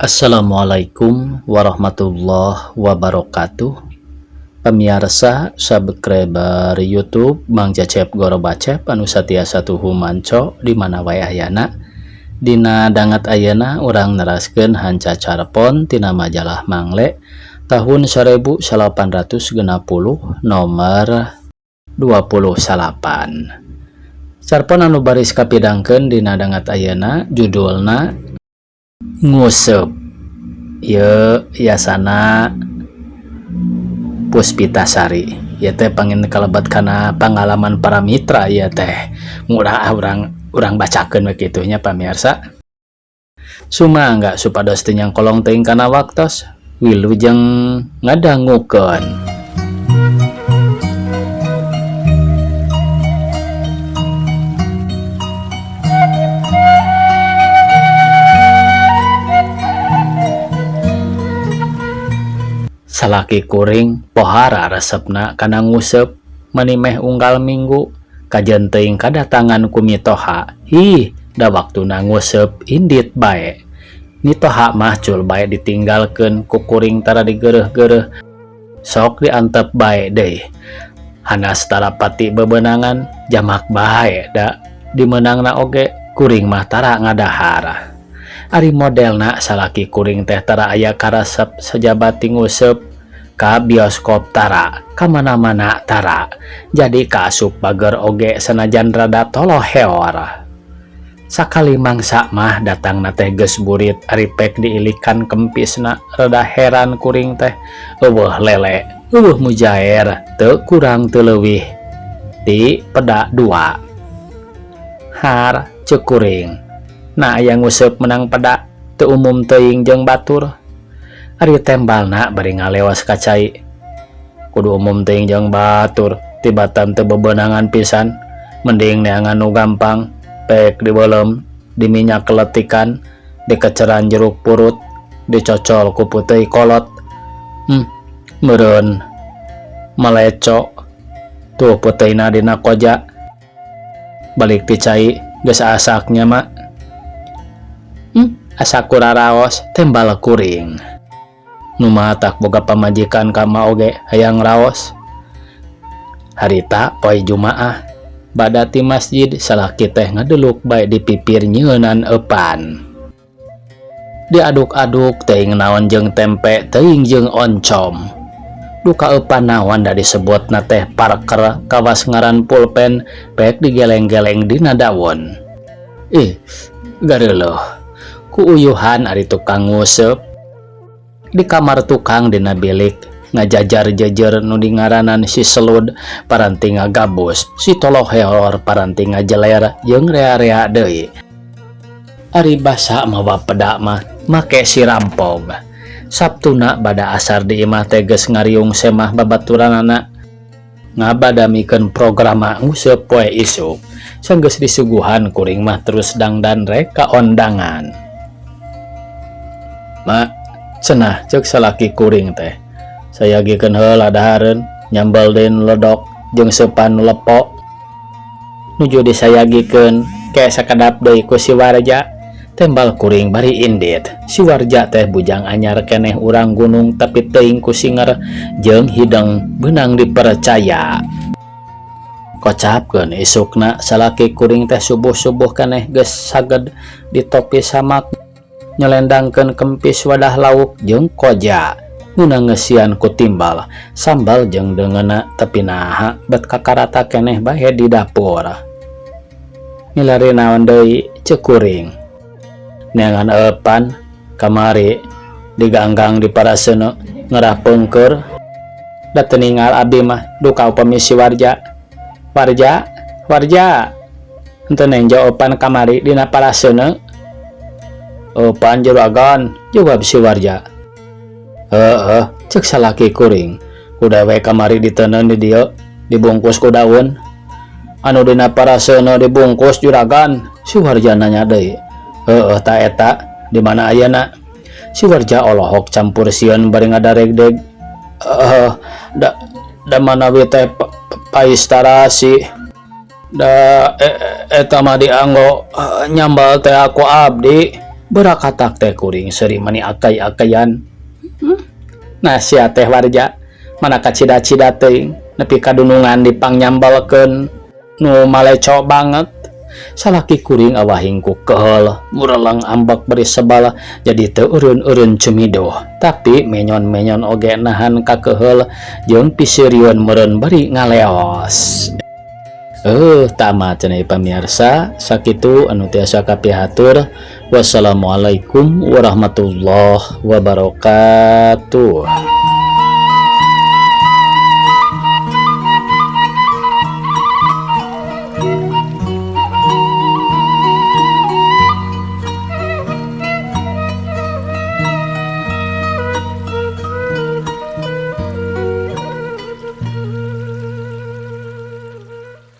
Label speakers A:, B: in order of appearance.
A: Assalamualaikum warahmatullahi wabarakatuh. Pemirsa subscriber YouTube Mang Cecep Gorobacep anu satiasa tuhu manco di mana wae ayana. Dina danget ayeuna urang neraskeun hanca carpon tina majalah Mangle tahun 1860 nomor 29. Carpon anu baris kapidangkeun dina danget ayeuna judulna Nguseup. Ieu yasana Puspitasari. Ieu teh pangin kalebet kana pangalaman para mitra ieu teh. Murah urang bacakeun we kitu nya pamirsa. Sumangga supados teu nyangkolong teuing kana waktos, wilujeng ngadangukeun. Salaki kuring pohara resepna kana nguseup meni meh unggal minggu kajen teuing kadatangan ku mitoha. Ih, da waktuna nguseup indit bae. Mitoha mah cul bae ditinggalkeun ku kuring tara digeureuh-geureuh. Sok diantep bae deui. Hanas tara pati bebenangan jamak bae da dimeunangna oge kuring mah tara ngadahar. Ari modelna salaki kuring teh tara aya karesep sajabati nguseup ka bioskop tara, ka mana-mana tara. Jadi kaasup bager oge sanajan rada toloheor. Sakali mangsa mah datangna teh geus burit ari pek diilikan kempisna rada heran kuring teh. Eueuh lele, eueuh mujair, teu kurang teu leuwih ti peda dua. Har ceuk kuring. Nah aya nguseup menang peda teu umum teuing jeung batur. Ari tembalna bari ngalewas ka cai. Kudu umum teuing jeung batur, tibatan teu bebenangan pisan. Mending neangan nu gampang, pek dibeuleum, diminyak keletikan, dikeceran jeruk purut, dicocol ku puteuy kolot. Meureun maleco tuh puteuina dina koja. Balik ti cai geus asaknya mak. Asa kuraraos tembal kuring. Nu matak boga pamajikan ka ma oge hayang raos. Harita poe Jumaah bada ti masjid salaki teh ngadeluk bae di pipir nyeunan eupan. Diaduk-aduk teuing naon jeung tempe teuing jeung oncom. Duka eupan naon da disebutna teh Parker kawas ngaran pulpen pek digeleng-geleng dina daun. Ih, gareuleuh. Kuuyuhan ari tukang nguseup. Di kamar tukang dina bilik ngajajar jejer nu dingaranan si Selud paranti ngagabus, si Toloheor paranti ngajeler jeung rea-rea deui. Ari basa mawa peda mah make si rampog. Sabtuna bada asar di imah teh geus ngariung semah babaturanana ngabadamikeun programa nguseup poe isuk. Sanggeus disuguhan kuring mah terus dangdan rek ka ondangan. Mak, cenah ceuk salaki kuring teh. Sayagikeun heula dahareun, nyambel deui nu ledok jeung seupan nu lepo. Nuju disayagikeun ke sakedap deui ku si Warja. Tembal kuring bari indit. Si Warja teh bujang anyar keneh urang gunung tapi teuing ku singer jeung hideng beunang dipercaya. Kocapkeun isukna salaki kuring teh subuh-subuh keneh geus saged ditopi samak nyelendangkeun kempis wadah lauk jeung koja. Nuna ngeusian ku timbal sambal jeung deungeuna tapi naha bet kakarata keneh bae di dapur. Milari naon deui ceuk kuring. Neangan eupan kamari diganggang di paraseuneu ngerah peungkeur. Da teu ninggal abdi mah duka upami si Warja. Warja, Warja. Henteu nenjo eupan kamari dina paraseuneu. Eupan juragan, jawab si Warja. Heeh, ceuk salaki kuring. Ku dewe kamari diteundeun di dieu, dibungkus ku daun. Anu dina paraseuneu dibungkus juragan, si Warja nanya deui. Heeh, ta eta, di mana ayeuna? Si Warja olohok campur sieun bari ngadaregdeg. Heeh, da manawi teh pais tarasi. Da eta mah dianggo nyambal teh aku abdi. Berakatak teh kuring seuri mani akay-akayan. Nah, sia teh warja mana kacida-cida teuing nepi ka dunungan dipangnyambalkeun nu maleco banget. Salaki kuring awahing ku keheul, mureleng ambek bari sebal, jadi teu eureun-eureun cumiduh. Tapi menyon-menyon oge nahan kakeheul jeung piseurieun meureun bari ngaleos. Tamat cenah pamirsa, sakitu anu tiasa kapihatur. Wassalamualaikum warahmatullahi wabarakatuh.